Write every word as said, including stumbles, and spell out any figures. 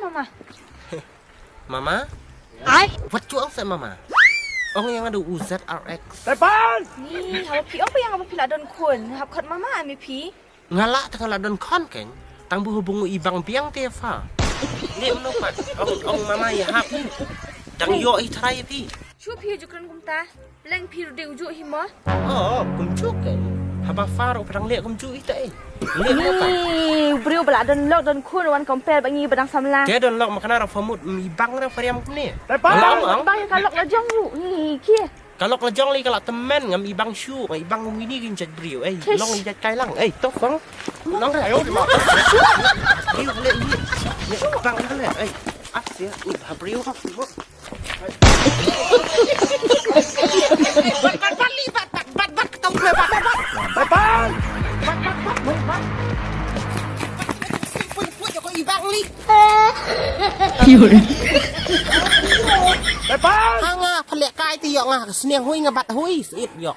Mama. Mama? Ai. Wat ju ong sa mama. Ong ïa nga da u Z R X. Tepan! Ni, haba phi ong ba ïa nga ba phi la don khun. Hap khot mama ame phi. Nga lah te nga la don khun kein. Tang ba haba ngu i bang biang te pha. Ni mano pat. Ong, ong mama ïa hap ni. Dang ïoh i trai phi. Shu phi ju kren kumta. Leng phi ruh dei u juh hi mo. Oh, kumjuh kein. Haba pha ruh pha dang leh kumjuh ita eh. Leh mo pat. Ni, u briew ba la don lok don khun wan compare ba ngi ba dang samla. Te don lok ma kane ra pha mut, mm, i bang ra pha riam kumne. Bang, bang ïa ka lok la jong u. Ni, ki. Ka lok la jong li ka la tymmen ngam i bang shu, ngam i bang kum ini kin jait briew. Eh, long i jait kai lang. Eh, to fong. Long ra. Ayo, di ma. Briew leh ni. Leh bang leh. Eh, ap sia, ni ha briew ha. Bat, bat, bat, li, bat, bat, bat, bat, ketawa gue, bat, bat, bat. Bat, bat. Bat, bat, bat, bat, bat. Pui, pui, pui, joko ibang li. Bat, bat. Hanga, phalek kai ti yok nga, sniang hui nga bat hui, seit yok.